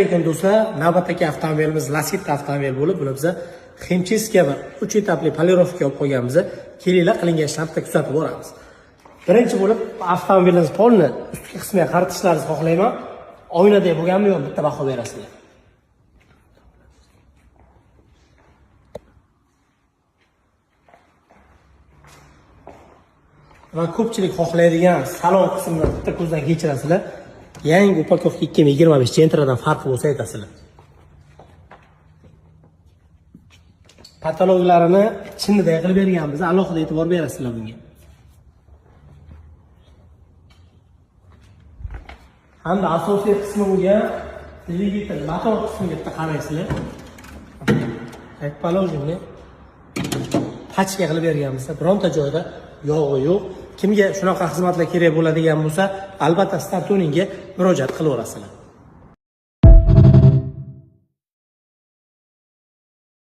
Lekin do'stlar, navbatdagi avtomobilimiz Lacetti avtomobil bo'lib, buni biza химчистка va 3 etapli polirovka olib qo'yganmiz. Kelinglar, qilingan ishlarni bitta kuzatib boramiz. Birinchi bo'lib avtomobilimiz polni ustki qismiga qaratishlaringizni xohlayman. Oynadek bo'lganmi yo'q, bitta baho berasizlar. Va ko'pchilik xohlaydigan salon qismini bitta ko'zdan kechirasizlar. Yangi упаковка 2025 Gentra'dan farqi bo'lsa aytasizlar. Patologlarini chinniday qilib berganmiz, alohida e'tibor berasizlar bunga. Hamda asosiy qismi bo'lgan dvigatel motor qismiga bitta qaraysizlar. Как положено pachka qilib berganmiz. Bironta joyda yog'i yo'q. Kimga shunaqa xizmatlar kerak bo'ladigan bo'lsa, albatta Star Tuningga murojaat qilaverasizlar.